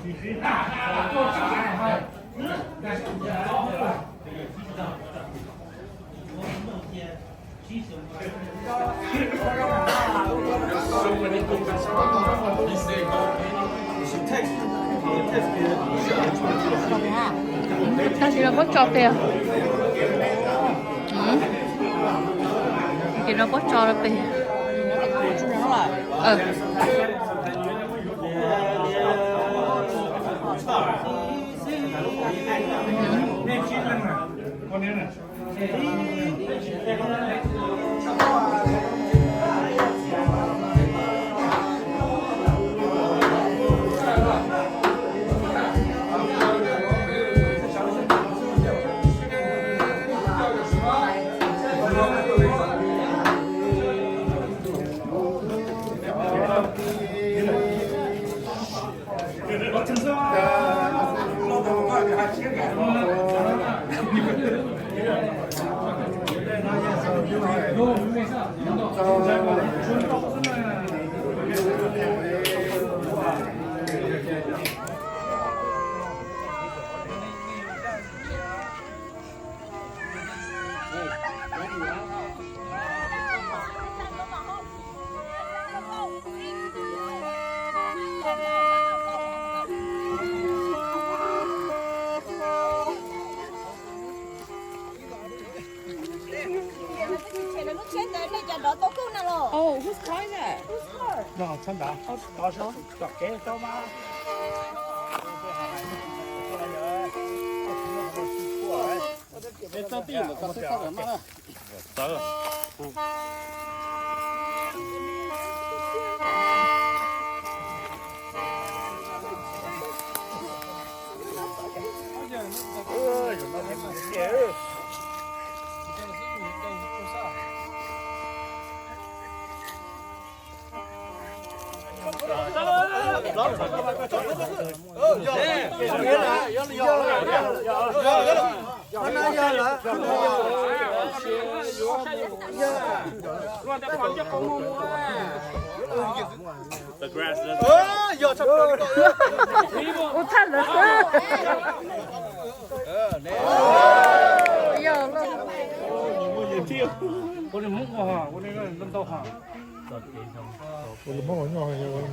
Tab sis no puab tso pem. Ces no puab tso rau pem. Oh, whose car is that? Whose car? No, txhob ntawd. Tom kev rau mas. Txawv. Ua tshaj ntawd xwb. Yog loj. Ua li Hmoob ua, ua li ntau ntau ha. Ua li Hmoob ua nyuaj.